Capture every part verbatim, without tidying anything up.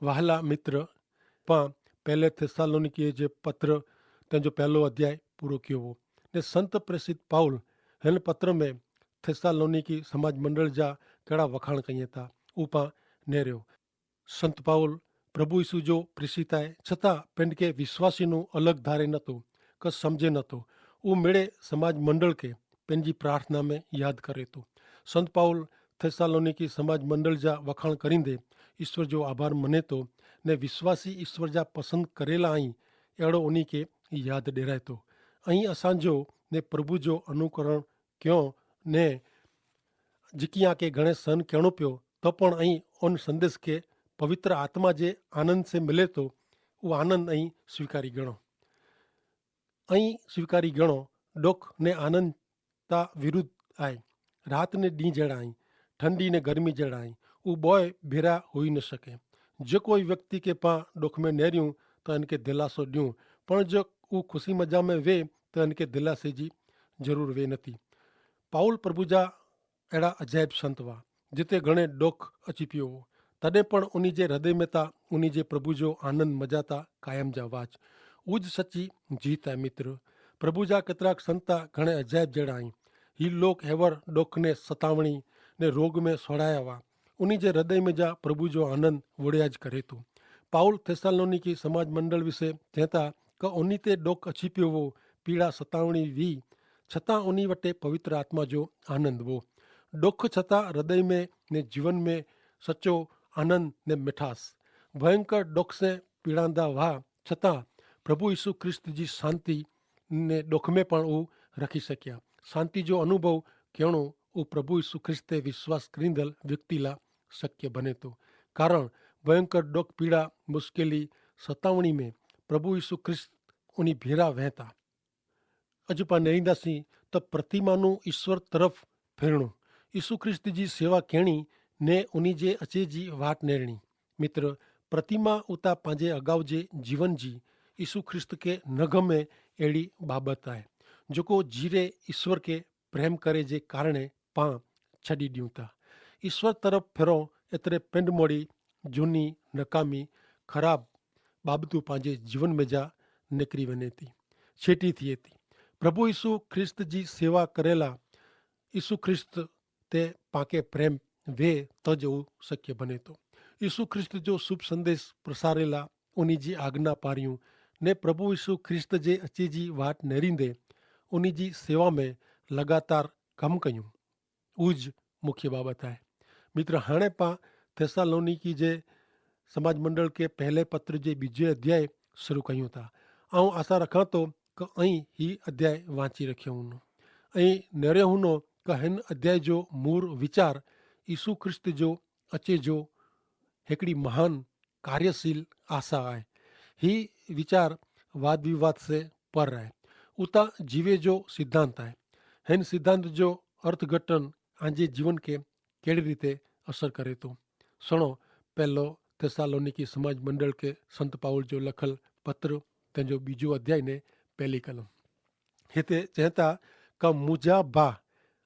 વહાલા મિત્ર, પાં પહેલે થેસ્સાલોનિકી જે પત્ર તેનો પહેલો અધ્યાય પૂરો કિયો વો. ને સંત પ્રેસિત પાઉલ હેન પત્ર મેં થેસ્સાલોનિકી સમાજ મંડળ જા કહેડા વખાણ કહિયે તા, ઉપાં નેર્યો. સંત પાઉલ પ્રભુ ઈસુ જો પ્રેસિત આય, છતાં પેંડ કે વિશ્વાસીનું અલગ ધારે નતો કે સમઝે નતો. ઉમેડે સમાજ મંડળ કે પેનજી પ્રાર્થના મેં યાદ કરે તો. સંત પાઉલ થેસ્સાલોનિકી સમાજ મંડળ જા વખાણ કરીંદે ઈસ્વર જો આભાર મને તો, ને વિશ્વાસી ઈસ્વર જા પસંદ કરેલા અહીં એડો ઉની કે યાદ ડેરાય તો. અહીં અસાંજો ને પ્રભુ જો અનુકરણ ક્યો ને જિકિયા કે ઘણે સન કહેણો પ્યો, તો પણ અહીં ઉન સંદેશ કે પવિત્ર આત્મા જે આનંદ સે મિલે તો ઉહ આનંદ અહીં સ્વીકારી ગણો. અહીં સ્વીકારી ગણો. ડોખ ને આનંદ તા વિરુદ્ધ આય. રાત ને દી જેડા અહીં, ઠંડી ને ગરમી જેડા અહીં, ઉહ બોય ભેરા હોઈ ન શકે. જે કોઈ વ્યક્તિ કે પાં ડોખ મેં નેર્યું તો એનકે દિલાસો દ્યું, પણ જો ઉહ ખુશી મજા મેં વે તો એનકે દિલાસે જી જરૂર વે નથી. પાઉલ પ્રભુ જા એડા અજાયબ સંત વા, જેતે ઘણે ડોખ અચિપ્યો વો, તદે પણ ઉની જે હૃદય મેં તા ઉની જે પ્રભુ જો આનંદ મજાતા કાયમ જા વાચ. ઉજ સચી જીત હૈ મિત્ર. પ્રભુ જા કેતરાક સંતા ઘણે અજાયબ જેડા હૈં. હી લોક હેવર ડોખ ને સતાવણી ને રોગ મેં સોડાયા વા, ઉની જે હૃદય મેં જા પ્રભુ જો આનંદ વડ્યા જ કરે તો. પાઉલ થેસ્સાલોનિકી સમાજ મંડળ વિશે ચેતા કે ઉની તે ડોખ અચિપ્યો વો, પીડા સતાવણી વી, છતાં ઉની વટે પવિત્ર આત્મા જો આનંદ વો. ડોખ છતાં હૃદય મેં ને જીવન મેં સચો આનંદ ને મિઠાસ. ભયંકર ડોખ સે પીડાંદા વાહ, છતાં પ્રભુ ઈસુ ખ્રિસ્ત જી શાંતિ ને ડોખ મેં પણ ઉં રખી શક્યા. શાંતિ જો અનુભવ કહેણો ઉં પ્રભુ ઈસુ ખ્રિસ્ત તે વિશ્વાસ કરીંદલ વ્યક્તિલા શક્ય બને તો. કારણ ભયંકર ડોખ પીડા મુશ્કેલી સતાવણી મેં પ્રભુ ઈસુ ખ્રિસ્ત ઉની ભેરા વહેતા. અજ પાં નેરીંદા સી તો પ્રતિમાનું ઈસ્વર તરફ ફેરણું, ઈસુ ખ્રિસ્ત જી સેવા કહેણી ને ઉની જે અચે જી વાટ નેરણી. મિત્ર, પ્રતિમા ઉતા પાંજે અગાઉ જે જીવન જી ઈસુ ખ્રિસ્ત કે ન ગમે એડી બાબત આય, જોકો જીરે ઈસ્વર કે પ્રેમ કરે જે કારણે પાં છડી દિયું તા. ઈસ્વર તરફ ફેરો એતરે પેંડમોડી જૂની નકામી ખરાબ બાબતું પાંજે જીવન મેં જા નેકરી વને તી, છેટી થી એતી. પ્રભુ ઈસુ ખ્રિસ્ત જી સેવા કરેલા ઈસુ ખ્રિસ્ત તે પાંકે પ્રેમ વે તજ ઉં શક્ય બને તો. ઈસુ ખ્રિસ્ત જો શુભ સંદેશ પ્રસારેલા ઉની જી આજ્ઞા પાર્યું ને પ્રભુ ઈસુ ખ્રિસ્ત જે અચે જી વાટ નેરીંદે ઉની જી સેવા મેં લગાતાર કમ કહ્યું. ઉજ મુખ્ય બાબત આય. મિત્ર, હાણે પાં થેસ્સાલોનિકી જે સમાજ મંડળ કે પહેલે પત્ર જે બીજે અધ્યાય શરૂ કહ્યું તા. આઉં આશા રખાં તો કે અહીં હી અધ્યાય વાંચી રખ્યો હુનો, અહીં નર્યો હુનો કે હેન અધ્યાય જો મૂર વિચાર ઈસુ ખ્રિસ્ત જો અચે જો હેકડી મહાન કાર્યશીલ આશા આય. હી વિચાર વાદવિવાદ સે પર આય. ઉતા જીવે જો સિદ્ધાંત આય. હેન સિદ્ધાંત જો અર્થઘટન આજે જીવન કે કેડી રીતે અસર કરે તો? સણો, પહેલો થેસ્સાલોનિકી સમાજ મંડળ કે સંત પાઉલ જો લખલ પત્ર તેનો બીજો અધ્યાય ને પહેલી કલમ. હેતા ચેતા કા મુજા ભા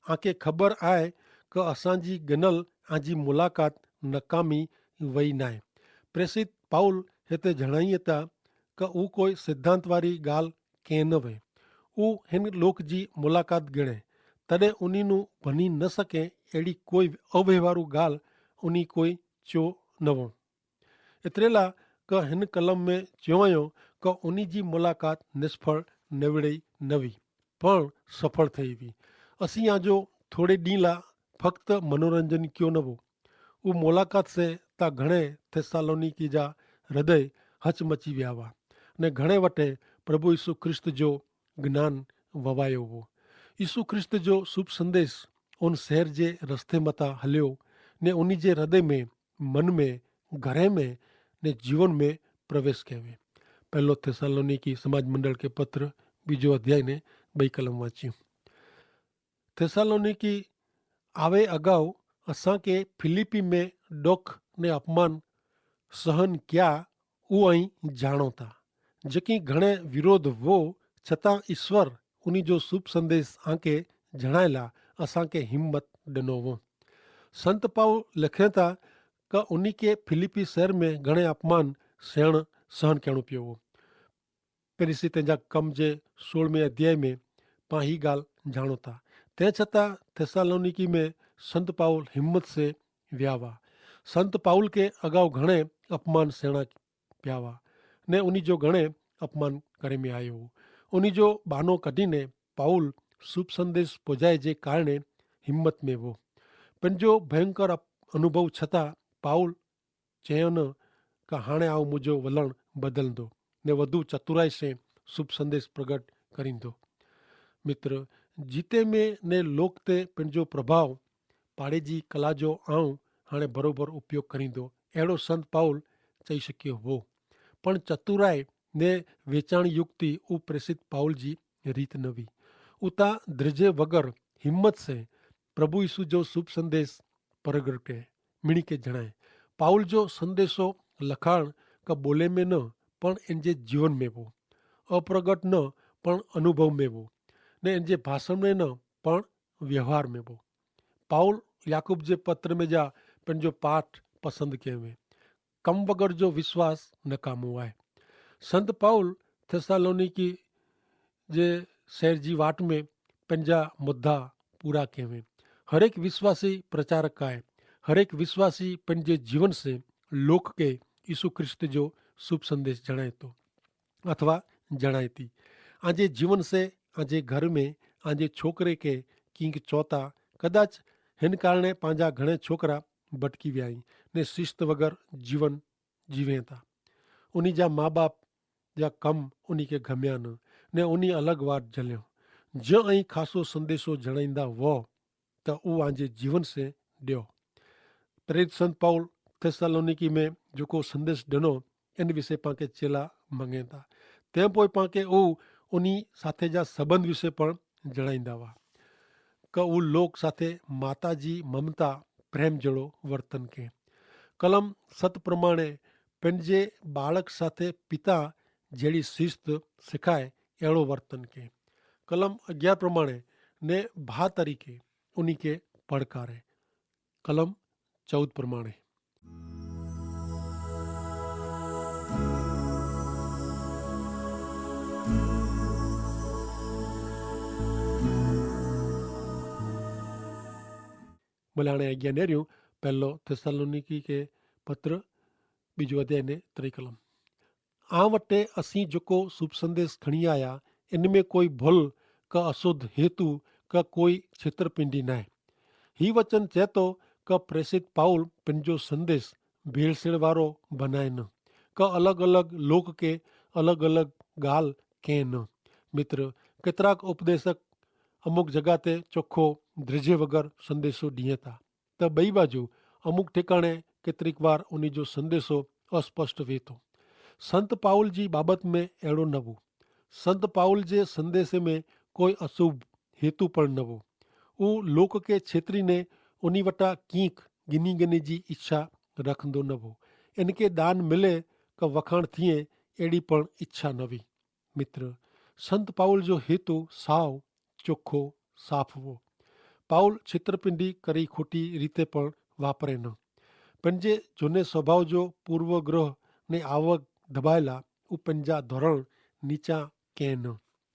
આકે ખબર આય કા અસાંજી ગનલ આજી મુલાકાત નકામી વય નાય. પ્રેસિત પાઉલ હેતા જણાઈ તા કા ઉં કોઈ સિદ્ધાંતવારી ગાલ કે નવે. ઉં હેન લોક જી મુલાકાત ગણે તદે ઉની નું ભની ન સકે એડી કોઈ અવહેવારુ ગાલ ઉની કોઈ ચો નવો. એતરેલા કે હેન કલમ મેં ચ્યોંયો કે ઉની જી મુલાકાત નિષ્ફળ નવડ઼ે નવી પણ સફળ થઈ વી. અસી આજો થોડે ડીંલા ફક્ત મનોરંજન ક્યો નવો. ઉં મુલાકાત સે તા ઘણે થેસ્સાલોનિકી જા હૃદય હચમચી વ્યાવા ને ઘણે વટે પ્રભુ ઈસુ ખ્રિસ્ત જો જ્ઞાન વવાયો વો. ઈસુ ખ્રિસ્ત જો શુભ સંદેશ ઉન શહેર જે રસ્તે મતા હલ્યો ને ઉની જે હૃદય મેં મન મેં ઘરે મેં ને જીવન મેં પ્રવેશ કહેવે. પહેલો થેસ્સાલોનિકી સમાજ મંડળ કે પત્ર બીજો અધ્યાય ને બઈ કલમ વાંચ્યું. થેસ્સાલોનિકી આવે અગાઉ અસાંકે ફિલિપ્પી મેં ડોખ ને અપમાન સહન ક્યા ઉ અહીં જાણો તા. જેકી ઘણે વિરોધ વો છતાં ઈસ્વર ઉની જો શુભ સંદેશ આંકે જણાયેલા અસાંકે હિંમત ડનો વો. સંત પાઉલ લખેતા તો ઉની કે ફિલિપ્પી શહેર મેં ઘણે અપમાન સહન કહેણો પ્યો હો. પેરિસી તેના કમ જે સોળમે અધ્યાય મેં પાં હી ગાલ જાણો થા. તે છતાં થેસ્સાલોનિકી મેં સંત પાઉલ હિંમત સે વ્યાવા. સંત પાઉલ કે અગાઉ ઘણે અપમાન સહન પ્યાવા ને ઉની જો ઘણે અપમાન કરે મેં આયો હો. ઉની જો બાનો કઢી ને પાઉલ શુભ સંદેશ પોજાય જે કારણે હિંમત મેં વો. પણ જો ભયંકર અપ- અનુભવ છતાં પાઉલ ચેન કહાણે આવ મુજો વલણ બદલ દો ને વધુ ચતુરાઈ સે શુભ સંદેશ પ્રગટ કરી દો. મિત્ર, જીતે મેં ને લોક તે પણ જો પ્રભાવ પાડે જી કલા જો આવ હાણે બરોબર ઉપયોગ કરી દો. એડો સંત પાઉલ ચહી શક્યો હો. પણ ચતુરાઈ ને વેચાણ યુક્તિ ઉપરેસિત પાઉલ જી રીત નવી. ઉતા દ્રજે વગર હિંમત સે પ્રભુ ઈસુ જો શુભ સંદેશ પરગટે મિણી કે જણાય. પાઉલ જો સંદેશો લખાણ કા બોલે મેં ન પણ એન જે જીવન મેં વો. અપ્રગટ ન પણ અનુભવ મેં વો. ને એન જે ભાષણ મેં ન પણ વ્યવહાર મેં વો. પાઉલ યાકૂબ જે પત્ર મેં જા પણ જો પાઠ પસંદ કહેવે. કમ વગર જો વિશ્વાસ નકામો આય. સંત પાઉલ થેસ્સાલોનિકી જે શહેર જી વાટ મેં પંજા મુદ્દા પૂરા કહેવે. હરેક વિશ્વાસી પ્રચારક આય. હરેક વિશ્વાસી પંજે જીવન સે લોક કે ઈસુ ખ્રિસ્ત જો શુભ સંદેશ જણાયતો અથવા જણાયતી. આજે જીવન સે આજે ઘર મેં આજે છોકરે કે કિંક ચોતા કદાચ હેન કારણે પાંજા ઘણે છોકરા ભટકી વ્યાઈ ને શિસ્ત વગર જીવન જીવે તા. ઉની જા મા બાપ જા કમ ઉની કે ગમ્યા ન ને ઉની અલગ વાટ જલ્યો. જો અહીં ખાસો સંદેશો જણાઈંદા વો તો ઉ આજે જીવન સે ડ્યો. પ્રેરિત સંત પાઉલ થેસ્સાલોનિકી મેં જોકો સંદેશ ડનો એન વિશે પાંકે ચેલા મંગેતા. તે પોય પાંકે ઉ ઉની સાથે જા સંબંધ વિશે પણ જણાઈંદા વા. કે ઉ લોક સાથે માતાજી મમતા પ્રેમ જેડો વર્તન કે. કલમ સત પ્રમાણે પેનજે બાળક સાથે પિતા જેડી શિસ્ત સિખાય એડો વર્તન કે. કલમ અગિયાર પ્રમાણે ને ભા તરીકે ઉની કે પડકારે. કલમ ચૌદ પ્રમાણે. ભલે આણે આજ્ઞા નહીં રહ્યું. પહેલો થેસ્સાલોનિકી કે પત્ર બીજું અધ્યાય ને ત્રિકલમ. આ વટે અસી જોકો શુભ સંદેશ ખણી આયા, એન મેં કોઈ ભલ કા અશુદ્ધ હેતુ કા કોઈ છેતરપિંડી નાય. હી વચન ચેતો કા પ્રેસિત પાઉલ પંજો સંદેશ ભેળસેળવારો ભનાય ન કા અલગ અલગ લોક કે અલગ અલગ ગાલ કે ન. મિત્ર, કેતરાક ઉપદેશક અમુક જગાતે ચોખો દ્રજ્ય વગર સંદેશો દિયે તા, તો બઈ બાજુ અમુક ઠેકાણે કેતરિક વાર ઉની જો સંદેશો અસ્પષ્ટ વેતો. સંત પાઉલ જી બાબત મેં એડો નવો. સંત પાઉલ જે સંદેશે મેં કોઈ અશુભ હેતુ પણ નવો. ઉ લોક કે છેતરી ને ઉની વટા કિંક ગિની ગિની જી ઇચ્છા રખંદો નવો. એન કે દાન મિલે કે વખાણ થિયે એડી પણ ઇચ્છા નવી. મિત્ર, સંત પાઉલ જો હેતુ સાવ ચોખો સાફ વો. પાઉલ છેતરપિંડી કરી ખોટી રીતે પણ વાપરે ન. પન જે જોને સ્વભાવ જો પૂર્વગ્રહ ને આવક દબાયેલા ઉપન જા ધોરણ નીચા કે ન.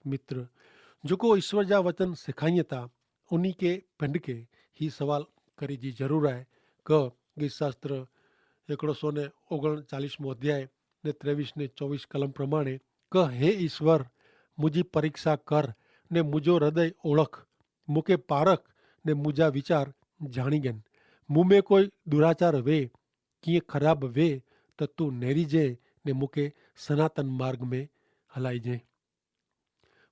મિત્ર, જોકો ઈસ્વર જા વચન સિખાઈ તા ઉની કે પંડ કે હી સવાલ કરી જી જરૂર આય. કે ગીતશાસ્ત્ર એકડો સો ને ઓગણ ચાલીસ મો અધ્યાય ને ત્રેવીસ ને ચોવીસ કલમ પ્રમાણે, કે હે ઈસ્વર, મુજી પરીક્ષા કર ને મુજો હૃદય ઓળખ, મુકે પારખ ને મુજા વિચાર જાણી ગન. મુમે કોઈ દુરાચાર વે કિંય ખરાબ વે, તો તું નેરી જે ને મુકે સનાતન માર્ગ મેં હલાઈ જે.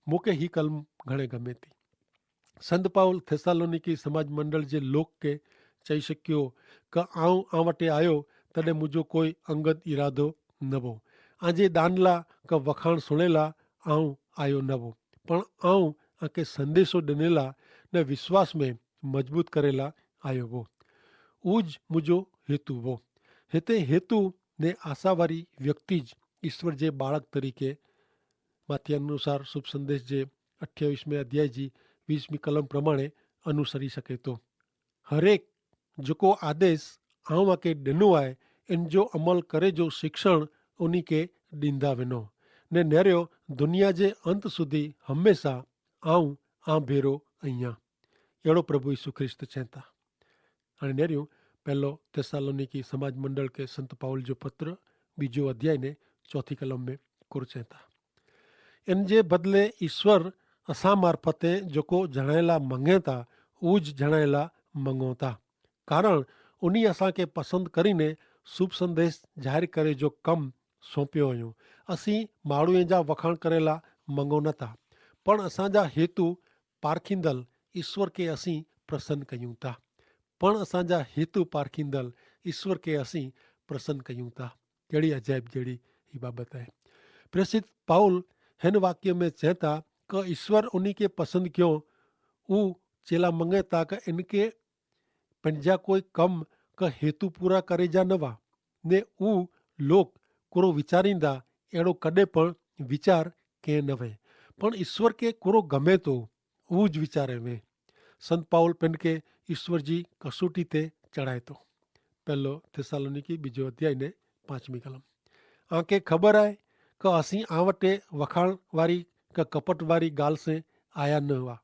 મુકે હી કલમ ઘણે ગમે તી. સંત પાઉલ થેસ્સાલોનિકી સમાજ મંડળ જે લોક કે ચહી શક્યો, કે આઉં આ વટે આયો તદે મુજો કોઈ અંગત ઇરાદો નવો. આજે દાનલા કે વખાણ સુણેલા આઉં આયો નવો, પણ આઉં આકે સંદેશો દનેલા ને વિશ્વાસ મેં મજબૂત કરેલા આયો વો. ઉજ મુજો હેતુ વો. હેતે હેતુ ને આશાવારી વ્યક્તિ જ ઈસ્વર જે બાળક તરીકે માથિયાન અનુસાર શુભ સંદેશ જે અઠ્યાવીસ મેં અધ્યાય જી વીસ મી કલમ પ્રમાણે અનુસરી શકે તો. હરેક જોકો આદેશ આઉં આકે ડેનો આય, એન જો અમલ કરે જો શિક્ષણ ઉની કે ડીંદા વેનો, ને નેર્યો દુનિયા જે અંત સુધી હમેંશા આઉં આભેરો અહિયા. એડો પ્રભુ ઈસુ ખ્રિસ્ત છેંતા. અને નેર્યો પહેલો થેસ્સાલોનીકી સમાજ મંડળ કે સંત પાઉલ જો પત્ર બીજો અધ્યાય ને ચોથી કલમ મેં કુર છેંતા. એન જે બદલે ઈસ્વર અસા મારફતે જોકો જણાયેલા મંગેતા ઉજ જણાયેલા મંગોતા. કારણ ઉની અસાંકે પસંદ કરીને શુભ સંદેશ જાહેર કરે જો કમ સોંપ્યો અયો. અસી માણૂએ જા વખાણ કરેલા મંગો નતા, પણ અસાંજા હેતુ પારખીંદલ ઈસ્વર કે અસી પ્રસન્ન કહ્યું તા. પણ અસાંજા હેતુ પારખીંદલ ઈસ્વર કે અસી પ્રસન્ન કહ્યું તા. કેડી અજાયબ જેડી હી બાબત હૈ. પ્રેસિત પાઉલ હેન વાક્ય મેં ચેતા કે ઈસ્વર ઉની કે પસંદ ક્યો ઉ ચેલા મંગેતા કે એનકે પન જા કોઈ કમ કે હેતુ પૂરા કરે જા નવા. ને ઉ લોક કોરો વિચારીંદા એડો કદે પણ વિચાર કે નવે. પણ ઈસ્વર કે કોરો ગમે તો ઉજ વિચારે વે. સંત પાઉલ પન કે ઈસ્વર જી કસૂટી તે ચડાયતો. પહેલો થેસ્સાલોનીકી બીજો અધ્યાય ને પાંચમી કલમ. આંકે ખબર આય કે અસી આવટે વખાણ વારી કે કપટ વારી ગાલ સે આયા ન હવા.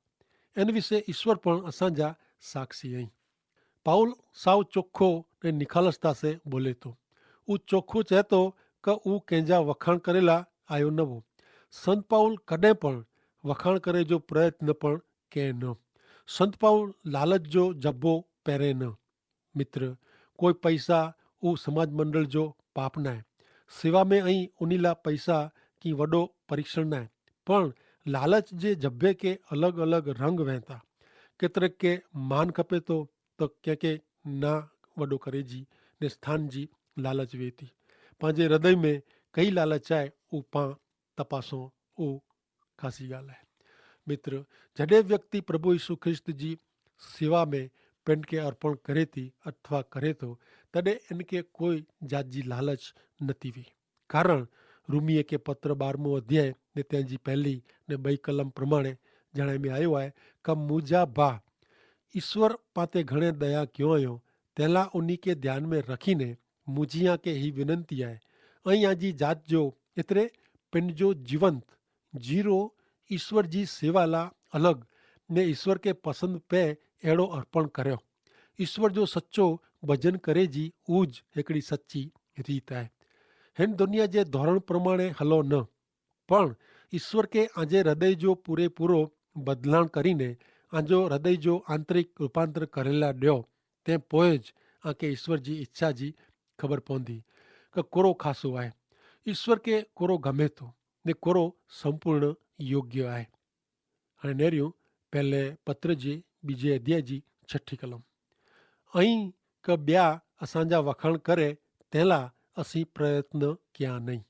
એન વિશે ઈસ્વર પણ અસાંજા સાક્ષી અહીં. પાઉલ સાવ ચોખો ને નિખાલસતા સે બોલે તો. ઉ ચોખો ચહેતો કે ઉ કેંજા વખાણ કરેલા આયો નવો. સંત પાઉલ કદે પણ વખાણ કરે જો પ્રયત્ન પણ કે ન. સંત પાઉલ લાલચ જો જબ્બો પહેરે ન. મિત્ર, કોઈ પૈસા ઉ સમાજ મંડળ જો પાપ નાય. સેવા મેં અહીં ઉનીલા પૈસા કી વડો પરીક્ષણ નાય. પણ લાલચ જે જબ્બે કે અલગ અલગ રંગ વહેતા. કેતરેક કે માન ખપે તો, તો કે કે ના વડો કરે જી ને સ્થાન જી લાલચ વેતી. પાંજે હૃદય મેં કઈ લાલચ આય ઉ પાં તપાસો ઉ ખાસી ગાલ હૈ. મિત્ર, જડે વ્યક્તિ પ્રભુ ઈસુ ખ્રિસ્ત જી સેવા મેં પેનકે અર્પણ કરે થી અથવા કરે તો, તદે એનકે કોઈ જાત જી લાલચ નથી વી. કારણ રૂમિયે કે પત્ર બારમો અધ્યાય ને તેની પહેલી ને બઈ કલમ પ્રમાણે જણાઈ મેં આયો હૈ, કે મુજા ભા ઈસ્વર પાતે ઘણે દયા ક્યો અયો, તેલા ઉની કે ધ્યાન મેં રખી ને મુઝિયા કે હી વિનંતી હૈ, અહીં આજી જાત જો એતરે પેનજો જીવંત જીરો ઈસ્વર જી સેવાલા અલગ ને ઈસ્વર કે પસંદ પૈ એડો અર્પણ કર્યો. ઈસ્વર જો સચો ભજન કરે જી ઉજ હેકડી સચી રીત હૈ. હેન દુનિયા જે ધોરણ પ્રમાણે હલો ન, પણ ઈસ્વર કે આજે હૃદય જો પૂરેપૂરો બદલાણ કરીને આજો હૃદય જો આંતરિક રૂપાંતર કરેલા ડ્યો, તે પોય જ આકે ઈસ્વર જી ઇચ્છા જી ખબર પોંધી કે કોરો ખાસો આય, ઈસ્વર કે કોરો ગમે તો ને કોરો સંપૂર્ણ યોગ્ય આય. અને નેર્યું પહેલે પત્ર જી બીજે અધ્યાય જી છઠી કલમ. અહીં કે બ્યા અસાંજા વખાણ કરે તેલા અસી પ્રયત્ન ક્યાં નહીં.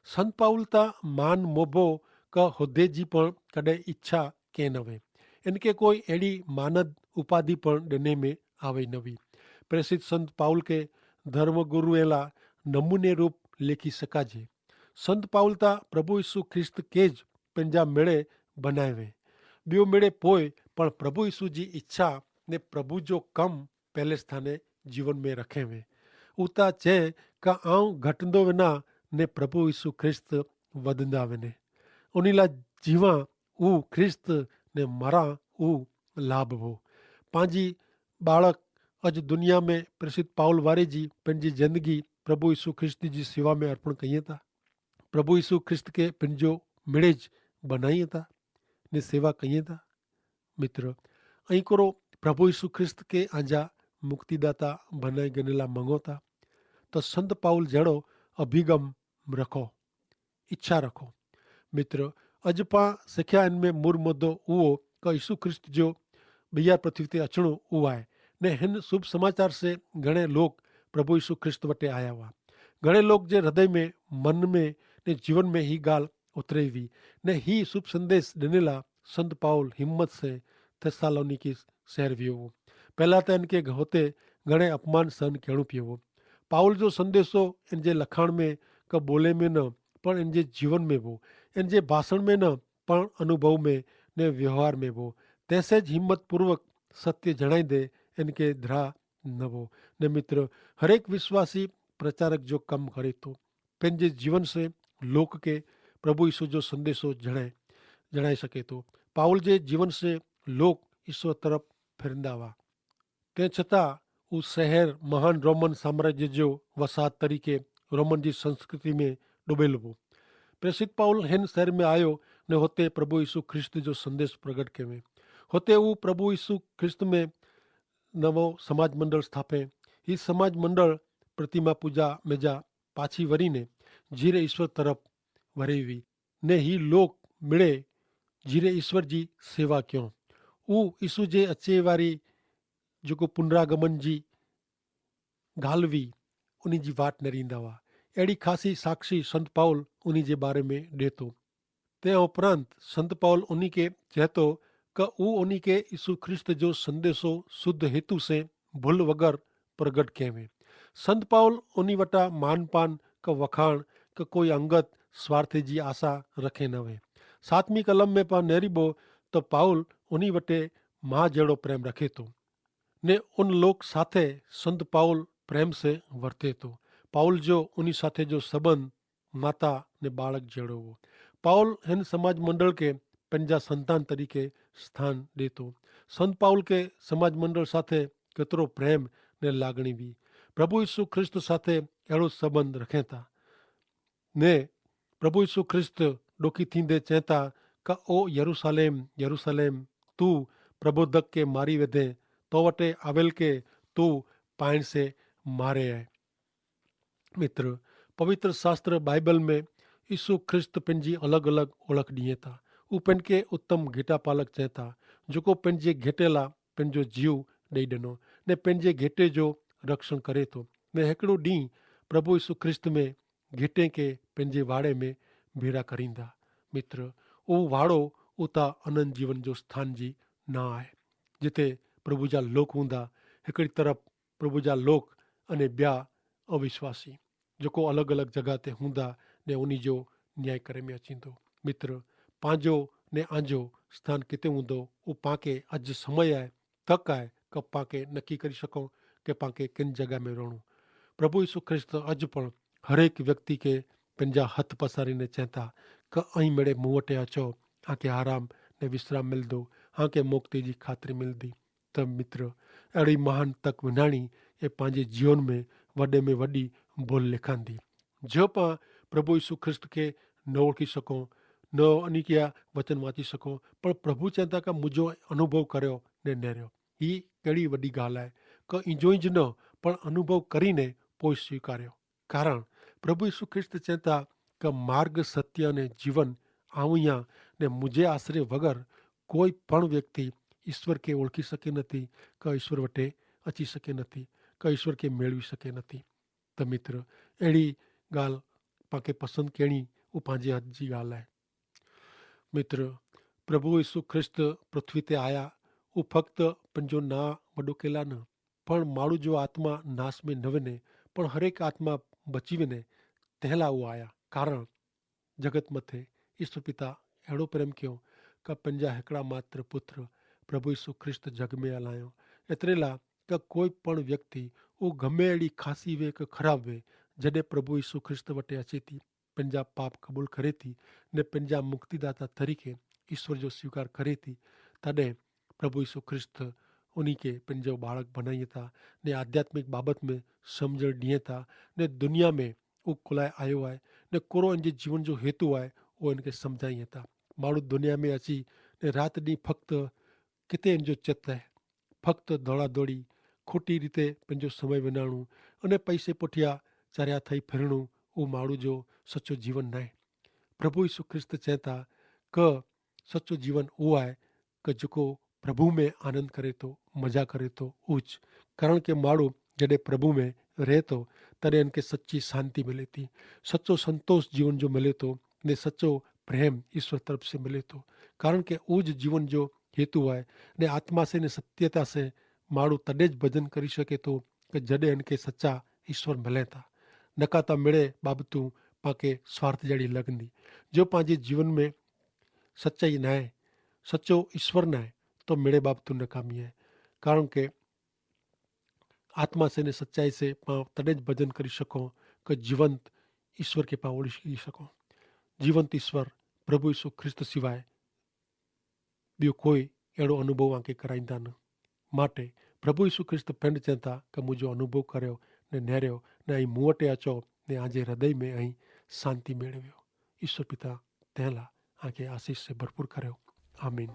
સંત પાઉલ તા માન મોભો કે હોદ્દે જી પણ કદે ઇચ્છા કે નવે. એન કે કોઈ એડી માનદ ઉપાધિ પણ ડેને મેં આવે નવી. પ્રેસિત સંત પાઉલ કે ધર્મગુરુ એલા નમૂને રૂપ લેખી શકાજે. સંત પાઉલ તા પ્રભુ ઈસુ ખ્રિસ્ત કે જ પંજા મેળે બનાવે. બ્યો મેળે પોય પણ પ્રભુ ઈસુ જી ઇચ્છા ને પ્રભુ જો કમ પહેલે સ્થાને જીવન મેં રખે વે. ઉતા ચે કા આઉં ઘટંદો વેના ને પ્રભુ ઈસુ ખ્રિસ્ત વધંદા વેને. ઉનીલા જીવા ઉ ખ્રિસ્ત ને મરા ઉ લાભ હો. પાંજી બાળક અજ દુનિયા મેં પ્રેસિત પાઉલ વારે જી પંજી જિંદગી પ્રભુ ઈસુ ખ્રિસ્ત જી સેવા મેં અર્પણ કહિયે તા. પ્રભુ ઈસુ ખ્રિસ્ત કે પંજો મેળે જ બનાઈ તા ને સેવા કહિયે તા. મિત્ર, અહીં કોરો પ્રભુ ઈસુ ખ્રિસ્ત કે આંજા મુક્તિદાતા ભનાઈ ગનેલા મંગોતા તો સંત પાઉલ જેડો અભિગમ રખો, ઇચ્છા રખો. મિત્ર, અજ પા સિખ્યા એન મેં મુર મુદ્દો ઉવો કે ઈસુ ખ્રિસ્ત જો બૈયાર પૃથ્વી તે અચણો ઉવાય ને હેન શુભ સમાચાર સે ઘણે લોક પ્રભુ ઈસુ ખ્રિસ્ત વટે આયા વા. ઘણે લોક જે હૃદય મેં મન મેં ને જીવન મેં હી ગાલ ઉતરેવી ને હી શુભ સંદેશ દનેલા સંત પાઉલ હિંમત સે થેસ્સાલોનીકી શહેર વ્યો વો. પહેલા તો એન કે હોતે ઘણે અપમાન સહન કહેણું પ્યો વો. પાઉલ જો સંદેશો એન જે લખાણ મેં કે બોલે મેં ન પણ એન જે જીવન મેં વો, એન જે ભાષણ મેં ન પણ અનુભવ મેં ને વ્યવહાર મેં વો. તેસે જ હિંમતપૂર્વક સત્ય જણાઈ દે એન કે ધ્રા નવો. ને મિત્ર, હરેક વિશ્વાસી પ્રચારક જો કમ કરે તો પેનજે જીવન સે લોક કે પ્રભુ ઈસુ જો સંદેશો જણાઈ જણાઈ શકે તો. પાઉલ જે જીવન સે લોક ઈસુ તરફ ફેરંદા વા. તે છતાં ઉસ શહેર મહાન રોમન સામ્રાજ્ય જો વસાત તરીકે રોમન જી સંસ્કૃતિ મેં ડૂબેલ વો. પ્રેસિત પાઉલ હેન શહેર મેં આયો ને હોતે પ્રભુ ઈસુ ખ્રિસ્ત જો સંદેશ પ્રગટ કહેવે. હોતે ઉસ પ્રભુ ઈસુ ખ્રિસ્ત મેં નવો સમાજ મંડળ સ્થાપે. હી સમાજ મંડળ પ્રતિમા પૂજા મેજા પાછી વરી ને જીરે ઈસુ તરફ વરેવી. ને હી લોક મિડે જીરે ઈસુ જી સેવા ક્યો. ઉસ ઈસુ જે અચેવારી જેકો પુનરાગમન જી ગાલવી ઉની જી વાટ નરીંદા વા. એડી ખાસી સાક્ષી સંત પાઉલ ઉની જે બારે મેં દેતો. તે ઉપરાંત સંત પાઉલ ઉની કે ચહેતો કે ઉ ઉની કે ઈસુ ખ્રિસ્ત જો સંદેશો શુદ્ધ હેતુ સે ભૂલ વગર પ્રગટ કહેવે. સંત પાઉલ ઉની વટા માનપાન કે વખાણ કે કોઈ અંગત સ્વાર્થે જી આશા રખે નવે. સાતમી કલમ મેં પા નેરીબો તો પાઉલ ઉની વટે મા જેડો પ્રેમ રખે તો ને ઉન લોક સાથે સંત પાઉલ પ્રેમ સે વર્તે તો. પાઉલ જો ઉની સાથે જો સંબંધ માતા ને બાળક જેડો હો. પાઉલ હેન સમાજ મંડળ કે પંજા સંતાન તરીકે સ્થાન દેતો. સંત પાઉલ કે સમાજ મંડળ સાથે કેતરો પ્રેમ ને લાગણી વી. પ્રભુ ઈસુ ખ્રિસ્ત સાથે એડો સંબંધ રખેતા ને પ્રભુ ઈસુ ખ્રિસ્ત ડોખી થીંદે ચેતા કા ઓ યરુસાલેમ યરુસાલેમ, તું પ્રબોધક કે મારી વેધે તો વટે આવેલ કે તું પાઈણ સે મારે હૈ. મિત્ર, પવિત્ર શાસ્ત્ર બાઈબલ મેં ઈસુ ખ્રિસ્ત પેનજી અલગ અલગ ઓળખ દિયે તા. ઉપને કે ઉત્તમ ઘેટા પાલક ચેતા જોકો પેનજે ઘેટેલા પેનજો જીવ દઈ દનો ને પેનજે ઘેટે જો રક્ષણ કરે તો. ને હેકડો દી પ્રભુ ઈસુ ખ્રિસ્ત મેં ઘેટે કે પેનજે વાડે મેં ભેરા કરીંદા. મિત્ર, ઉહ વાડો ઉતા અનંત જીવન જો સ્થાન જી ના આય. જેતે પ્રભુ જા લોક હુંદા હેકડી તરફ પ્રભુ જા લોક અને બ્યા અવિશ્વાસી જોકો અલગ અલગ જગા તે હુંદા ને ઉની જો ન્યાય કરે મેં અચીંદો. મિત્ર, પાંજો ને આંજો સ્થાન કિતે હુંદો? ઉપાંકે અજ સમય આય, તક આય કે પાંકે નક્કી કરી શકો કે પાંકે કિન જગા મેં રોણું. પ્રભુ ઈસુ ખ્રિસ્ત અજ પણ હરેક વ્યક્તિ કે પંજા હત પસારી ને ચેંતા કે અહીં મેડે મુવટે અચો, આંકે આરામ ને વિશ્રામ મિલ દો, આંકે મોક્તિ જી ખાતરી મિલ દી. તબ મિત્ર, એડી મહાન તક વિનાણી એ પાંજે જીવન મેં વડે મેં વડી ભોલ લેખાન દી. જો પાં પ્રભુ ઈસુ ખ્રિસ્ત કે ન ઓળખી શકો, ન અનિક્યા વચન વાંચી શકો, પણ પ્રભુ ચેંતા કા મુજો અનુભવ કર્યો ને નેર્યો, હી કડી વડી ગાલ આય. કે ઇંજો ઇંજ ન પણ અનુભવ કરીને પોય સ્વીકાર્યો. કારણ પ્રભુ ઈસુ ખ્રિસ્ત ચેંતા કે માર્ગ સત્ય અને જીવન આવિયા ને મુજે આશરે વગર કોઈ પણ વ્યક્તિ ઈસવ કે ઓળખી શકે નથી, કે ઈસવ વટે અચી શકે નથી, કે ઈસવ કે મેળવી શકે નથી. તો મિત્ર, એડી ગાલ પાંકે પસંદ કેણી ઉપાંજે હજી ગાલ હૈ. મિત્ર, પ્રભુ ઈસુ ખ્રિસ્ત પૃથ્વી તે આયા, ઉફક્ત પંજો ના વડો કેલા ન પણ માણુ જો આત્મા નાશ મેં નવે ને પણ હરેક આત્મા બચીવે ને, તેહલા ઉઆયા. કારણ જગત મતે ઈસુ પિતા એડો પ્રેમ ક્યો કે પંજા હેકડા માત્ર પુત્ર પ્રભુ ઈસુ ખ્રિસ્ત જગ મેં અલાયો. એતરેલા કે કોઈ પણ વ્યક્તિ ઉગમે એડી ખાસી વે કે ખરાબ વે, જડે પ્રભુ ઈસુ ખ્રિસ્ત વટે અચેતી પંજા પાપ કબૂલ કરેતી ને પંજા મુક્તિદાતા તરીકે ઈસુ જો સ્વીકાર કરેતી, તદે પ્રભુ ઈસુ ખ્રિસ્ત ઉની કે પંજો બાળક ભનાઈ હતા. ને આધ્યાત્મિક બાબત મેં સમઝણ દિયે તા ને દુનિયા મેં ઉકલાઈ આયો આય, ને કોરો એનજે જીવન જો હેતુ આય વો એનકે સમઝાઈ હતા. માણુ દુનિયા મેં અચી ને રાત દી ફક્ત કિતે એનજો ચિત આય? ફક્ત ધોળાધોળી, ખોટી રીતે પંજો સમય વિનાણું અને પૈસે પોઠિયા ચાર્યા થઈ ફિરણું. ઉં માણુ જો સચો જીવન નાય. પ્રભુ ઈસુ ખ્રિસ્ત ચેતા કે સચો જીવન ઉઆય કે જોકો પ્રભુ મેં આનંદ કરે તો, મજા કરે તો ઉજ. કારણ કે માડૂ જડે પ્રભુ મેં રહેતો, તદે એનકે સચ્ચી શાંતિ મિલેતી, સચ્ચો સંતોષ જીવન જો મિલેતો, ને સચ્ચો પ્રેમ ઈસ્વર તરફ સે મિલેતો. કારણ કે ઉજ જીવન જો હેતુ આય, ને આત્મા સે ને સત્યતા સે માડૂ તદે જ ભજન કરી શકેતો, કે જડે એનકે સચ્ચા ઈસ્વર મિલેતા. નકાતા મિડે બાબતું પાંકે સ્વાર્થ જેડી લગની. જો પાંજે જીવન મેં સચ્ચાઈ નાય, સચો ઈસ્વર નાય, તો મેળે બાબતું નકામી હૈ. કારણ કે આત્મા સે ને સચ્ચાઈ સે પાં તદે જ ભજન કરી શકો, કે જીવંત ઈસ્વર કે પાં ઓળખી શકો. જીવંત ઈસ્વર પ્રભુ ઈસુ ખ્રિસ્ત સિવાય બ્યો કોઈ એડો અનુભવ આંકે કરાઈંદા ન. માટે પ્રભુ ઈસુ ખ્રિસ્ત પેંડ ચેંતા કે મુઝે અનુભવ કર્યો ને નેર્યો, ને અહીં મુવટે અચો, ને આજે હૃદય મેં અહીં શાંતિ મેળવ્યો. ઈસ્વર પિતા તેલા આંકે આશીસ સે ભરપૂર કર્યો. આમીન.